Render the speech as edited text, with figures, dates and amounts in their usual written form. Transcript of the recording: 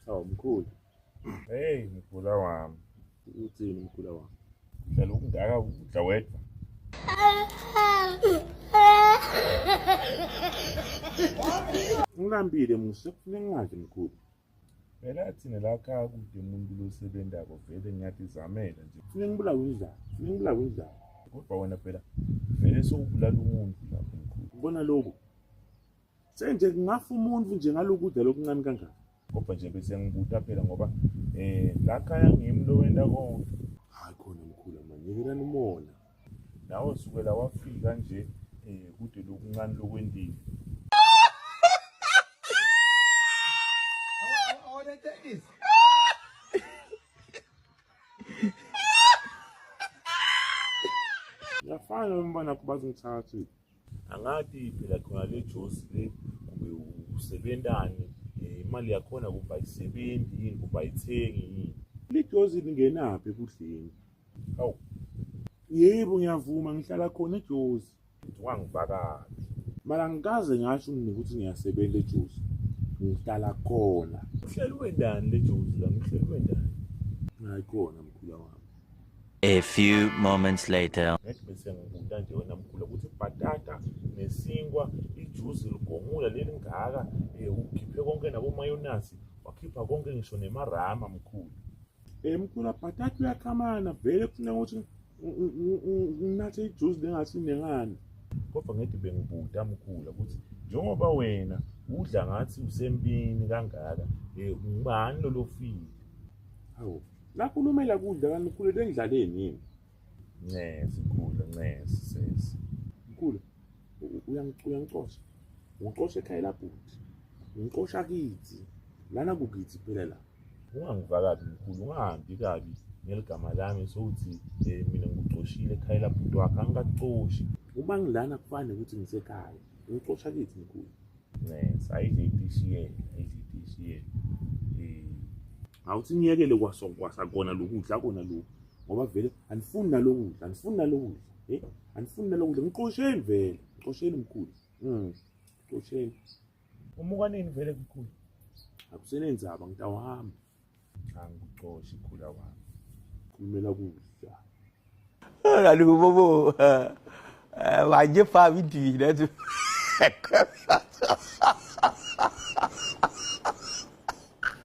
Hawu mkhulu. Hey mkhula wami. Uthini mkhula wami? Udla lokungaka udla wedwa. Ngilambile musa kufuneka ngingadli mkhulu. Phela thina la khaya kude umuntu losebentako vele ngiyatizamela nje. Kufuneka ngibulawe indlala. Kufuneka ngibulawe indlala. Kodwa wena phela vele sowubulala umuntu lapho mkhulu. Ubona lokhu? Senje kungafa umuntu nje ngalokudla lokuncane kangaka. Kodwa nje bese ngibuta phela ngoba la khaya ngimi lo wenda konke. Hayi khona mkhulu mani, yekelani umona. Nawe sukela wafika nje kude lokuncane lokwendile. Ngiyafana nomntwana wakho bazongithatha. Angathi phela khona le josi le kumbe usebentani, imali yakhona kumbe ayisebenzi yini kumbe ayithengi yini. Lijozi lingenaphi ekudleni? Hawu. Yebo ngiyavuma ngihlala khona eJozi. Ungangivakabi. Mara ngikaze ngasho mina ukuthi ngiyasebenza eJozi. Ngihlala khona. Uhleli wendani le Jozi la, uhleli wendani? Hayi khona mkhulu wami. A few moments later. Ngathi bese ngibuta nje wena mkhulu ukuthi bhatata nesinkwa ijuice ligomula lelingaka, ukhiphe konke nabo mayonnaise, wakhipha konke ngisho nemarama mkhulu. Mkhulu bhatata uyakhamana vele kufuneka ukuthi nginathe ijuice lengathi nengani. Kodwa ngithi bengibuta mkhulu ukuthi njengoba wena udla ngathi usempini kangaka, ngubani lo lofile? Hawu, nakhulumela kudla kanti mkhulu endlaleni yini? Ncesi mkhulu, ncesi sesi. Mkhulu, uyangicosha. Ungicosha ekhaya labhuti. Ungicosha kithi. Lana kukithi phela la. Ungangivakabi mkhulu, ungahambi kabi ngeligama lami sokuthi mina ngikucoshile ekhaya labhuti wakho, angikakucoshi. Uma ngilana kufane ukuthi ngisekhaya. Ungicosha kithi mkhulu. Ncesi, ayidle itishiyela, ayidle itishiyela. Awuthi ngiyekele kwasakona lokudla kona lokhu. Ngoba vele anifuni nalokudla, anifuni nalokudla. Anifuni nalokudla. Ngiqosheni vele, ngiqosheni mkhulu. Ngiqosheni. Umuka nini vele mkhulu? Akusenenzaba ngitawuhamba. Angikucoshi khula wami. Khulumela kudla. Kalubobo. Wanje fa bintu na tu.